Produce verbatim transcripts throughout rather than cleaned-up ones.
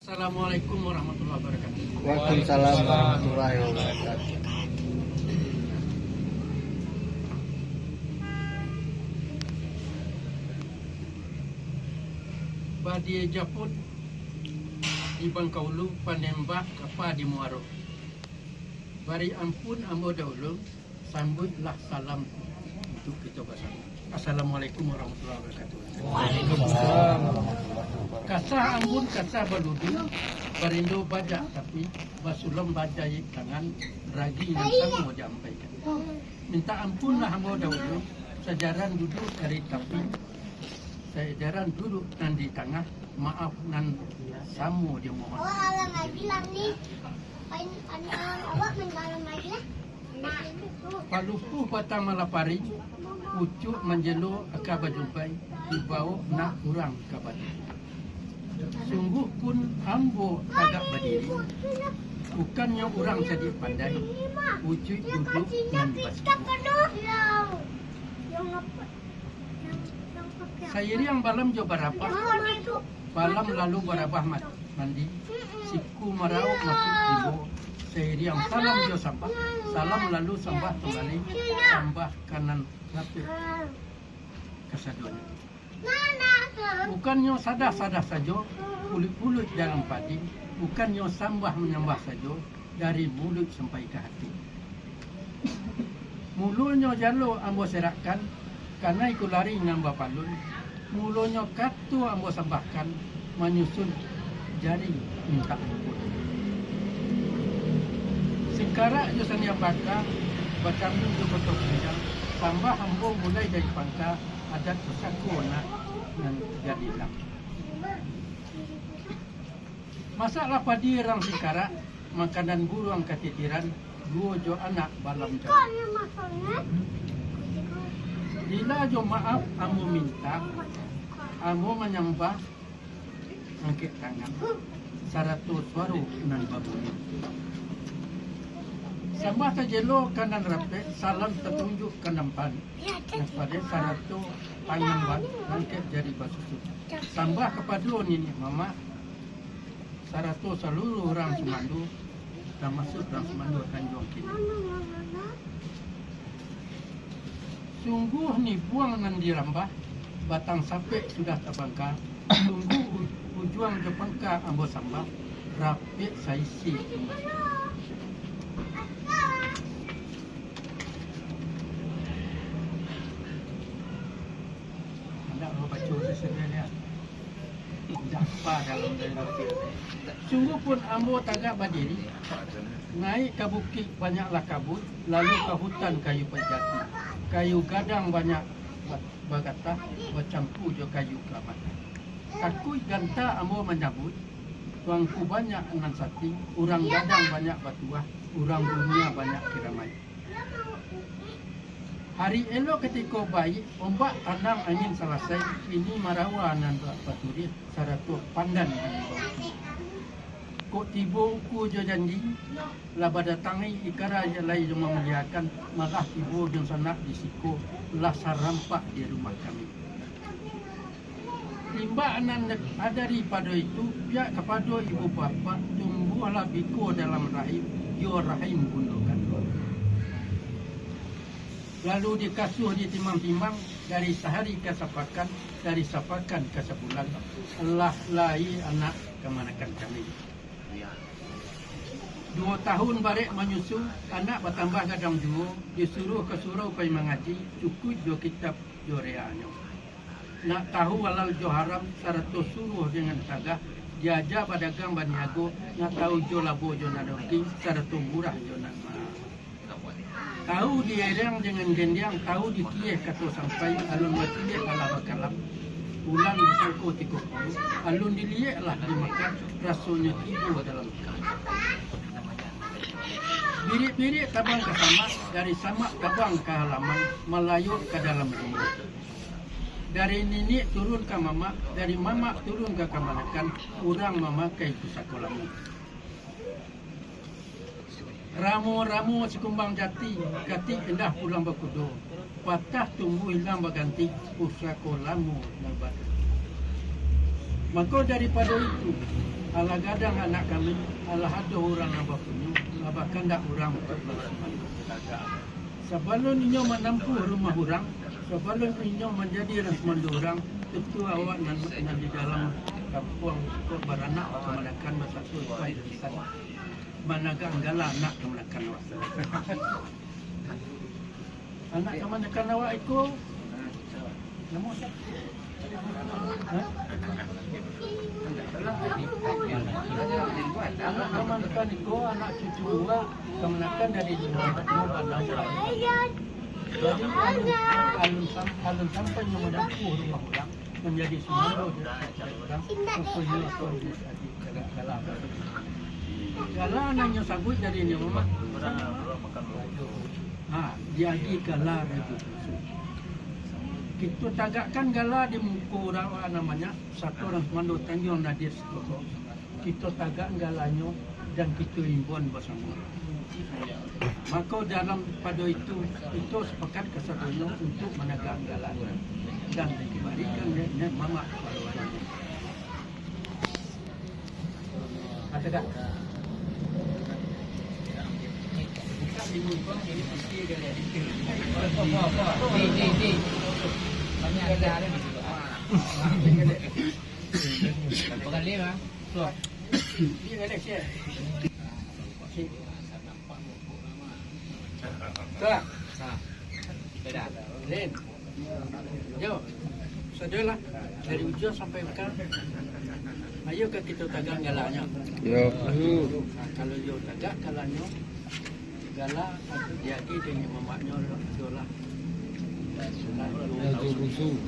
Assalamualaikum warahmatullahi wabarakatuh. Waalaikumsalam warahmatullahi wabarakatuh. Badia Japun di Bangkaulu, Panembak Kapa di Muaro. Bari ampun ambo dahulu, sambuiklah salam untuak kito basamo. Assalamualaikum warahmatullahi wabarakatuh. Waalaikumsalam warahmatullahi wabarakatuh. Kasah ambun, kasah baludu, barindo bajak tapi, basulom bajaik tangan, ragi nan samo diampaikan. Mintak ampunlah ambo dahulu, sajaran duduak dari tapi, sajaran duduak nan di tangah, maaf nan samo dimohon. Oh, alang lagi lah ni. Pain-, an-, an-, awak main malam lagi lah. Nah, tu. Palupuah batang malapari, pucuak manjelo aka bajumpai, dibaok nak urang ka batu. Sungguah pun ambo tagak badiri, bukannyo urang cadiak pandai, ujuik duduak nan basungguah. Sairiang balam jo barabah, balam lalu barabah ma-, mandi, siku marauk masuak tibo, sairiang salam jo sambah, salam lalu sambah kambali, sambah ka nan rapek kasadonyo. Bukannyo sadah-sadah sajo, puluik-puluik dalam padi, bukannyo sambah manyambah sajo, dari muluik sampai ka hati. Mulonyo jalo ambo serakkan, kanai kulari nan bapalun, mulonyo kato ambo sambahkan, manyusun jari mintak ampun. Singkarak jo sandiang baka, bacambung jo koto pinggang, sambah ambo mulai dari pangka, adat pusako nak nan jadi lah. Masaklah padi rang singkarak, makanan buruang katitiran, duo jo anak balam jauah. Lila jo maaf ambo mintak, ambo manyambah angkek tangan, sarato suaro nan babunyi. Sambah tajelo ka nan rapek, salam tatunjuak ka nan pan-, nan padek, sarato panyambah angkek jari basusun. Sambah kapado niniak mamak, sarato saluruah urang sumando, tamasuak urang sumando Tanjuang Kini. Sungguah nibuang nan dirambah, batang sapek sudah tabangka, sungguah u-, ujuang jo pangka ambo sambah, rapek saisi rumah. Indak babaco saserius. Sungguah pun ambo tagak badiri, naik ka bukik banyaklah kabun, lalu ka hutan kayu jati, kayu gadang banyak ba-, bagatah, bacampua jo kayu kaamatan. Takuik ganta ambo manyabuik, tuangku banyak nan sating, urang gadang banyak batuah, urang dunia banyak kiramaik. Hari elok katiko baiak, ombak tanang angin salasai, kini marawa nan ba-, baturiah, sarato pandan nan bautuih. Kok tibo ungku jo janji, lah badatangi ikara lai jo mamuliakan, malah tibo dunsanak di siko, lah sarampak di rumah kami. Timbak nan dek-, daripado itu, pihak kapado ibu bapak, tumbuahlah biko dalam rahim, jo rahim bundo kanduang. Lalu dikasuah ditimbang-timbang, dari sahari ka sapakan, dari sapakan ka sabulan, lah lai anak kamanakan kami. Duo tahun barek manyusu, anak batambah gadang juo, disuruah ka surau pai mangaji, cukuik jo kitab jo reanyo. Nak tahu halal jo haram, sarato suruah dengan tagah, diaja badagang baniago, nak tahu jo labo jo nan rugi, sarato murah jo nan maha. Tahu dieriang dengan gendiang, tahu dikieh kato sampai, alun batiek alah bakalam, bulan disangko tigo puluah, alun diliek lah dimakan, rasonyo tibo dalam kamar. Birik-birik tabang ka samak, dari samak tabang ka halaman, malayok ka dalam rumah. Dari niniak turun ka mamak, dari mamak turun ka kamanakan, urang mamakai pusako lamo. Ramo-ramo sikumbang jati, katik indah pulang bakudo, patah tumbuah ilang baganti, pusako lamo nan badu. Mako daripado itu, Alah gadang anak kami, alah ado urang nan bapunyo, lah bakandak urang untuak basumando. Sabalun inyo manampuah rumah urang, sabalun inyo manjadi urang sumando urang, tantu awak nan, nan di dalam kampuang ko baranak kamanakan basatu ikan. Managak gala anak kamanakan awak. Anak kamanakan awak iko, namo sia? Hah? Anak kamanakan iko, anak cucu awak, kamanakan dari limo, limo banam. Jadi, alun, alun sam-, alun sampai nyo manampuah rumah urang, manjadi sumando jo urang, pokoknyo iko. Gala nan nyo sabuik tadi nyo, Mamak. Ha, diagi gala Rajo Bunsu. Kito tagakkan gala di muko urang, urang nan banyak, sato urang sumando Tanjuang Nadir siko. Kito tagak galanyo, dan kito imbauan basamo. Mako dalam pado itu, kito sapakat kasadonyo untuak managak galanyo, dan dibarikan dek Nek Mamak. Ada tak? Di, di, di. Banyak ada, ada di situ. Ah. Berapa kali, Bang? Tuh. Tuh. Tuh. Sudah. Lin. Yo, sudah lah. Dari ujuang sampai bakal. Ayo ka kito tagak galanyo. Yo. Nah, kalau yo tagak galanyo, gala diagi dek mamaknyo, yo lah. Rajo Bunsu.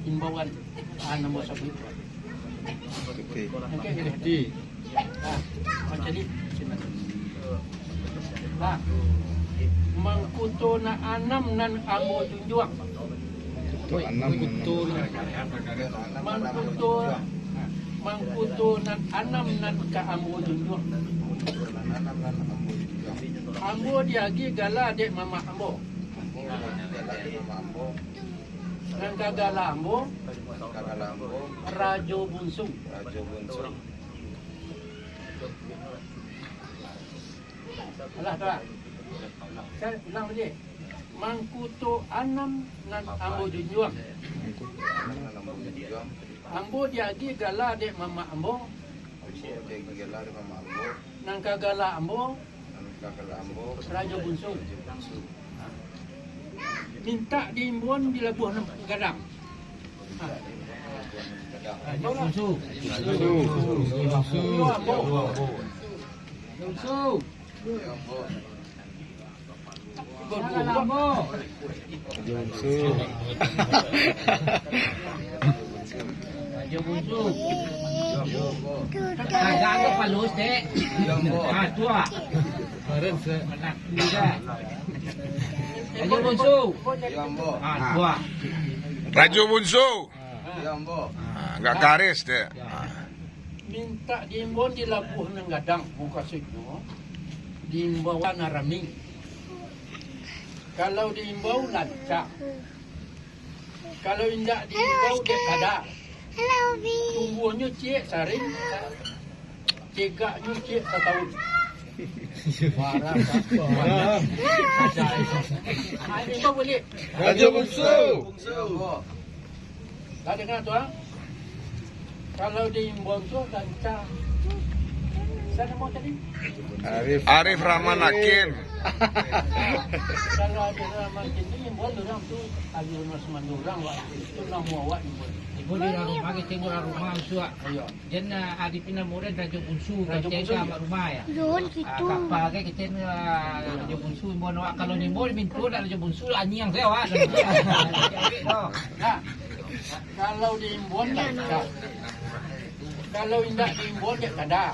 Imbauan, ah, namo sabuik. Oke. Oke, oke. Di. Ah, jadi, ah, mangkuto nan anam nan ambo junjuang. Mangkuto nan Mangkuto, mangkuto nan anam nan ka ambo junjuang. Ambo diagi gala dek mamak ambo. Nan ka gala ambo, Rajo Bunsu. Alah, tu lah. Saya ulang baliak. Mangkuto anam nan ambo junjuang. Ambo diagi gala dek mamak ambo. Nan ka gala ambo, Rajo Bunsu. Mintak diimbauan di labuah nan gadang. Rajo Bunsu. Bunsu. Bunsu. Rajo Bunsu. Rajo Bunsu. Agak-agak palus, dek. Ah, tu ah. Keren, se. Rajo Bunsu. Ah, tu ah. Rajo Bunsu. Ah, agak karis, dek. Ah. Mintak diimbau di labuah nan gadang, mukasuiknyo diimbauan arami. Kalau diimbau lanca, kalau indak diimbau dek kada. Tumbuahnyo ciek saring, cegaknyo ciek satahun. Parah, parah. Ah, ini kau boleh. Rajo Bunsu. Lah danga tu, ah. Kalau di Imbon tu lanca. Sia namo tadi? Arif. Arif Rahman Hakim. Kalau Arif Rahman Hakim ni Imbon urang tu, Arif Rahman Hakim urang, wak. Itu namo awak Imbon. Imbon di rumah, kita urang rumah, suak. Iyo. Jan, ah, Arif ni namo dia Rajo Bunsu, Rajo Bunsu. Mak rumah ya. Zon. Ah, gitu. Kapal ke kita ni, ah, Rajo Bunsu, Imbon awak. Kalau Imbon mintu nak Rajo Bunsu, anyiang saya awak. Nah, kalau di Imbon, tak ada. Kalau indak di Imbon, tak ada.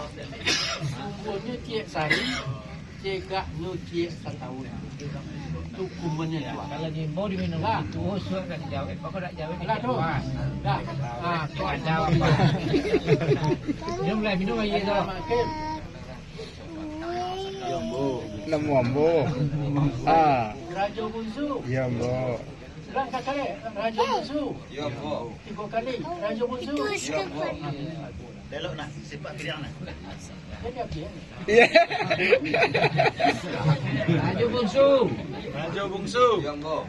Tumbuahnyo ciek saring, cegaknyo ciek satahun. Tu kumannyo tu. Kalau di Imbon diminum itu, suak nak dijawek, pokok nak jawek. Alah, tu. Dah. Ah, tu. Ada apa? Minum lah, minum aja tu. Makin. Namo ambo. Ah. Rajo Bunsu. Iyo, ambo. Langkah kalek, Rajo Bungsu. Yo, ambo. Tigo kali, Rajo Bungsu. Yo, ambo. Belok nah, sepak kiri nah. Jadi apa ya? Rajo Bungsu. Rajo Bungsu. Yo, ambo.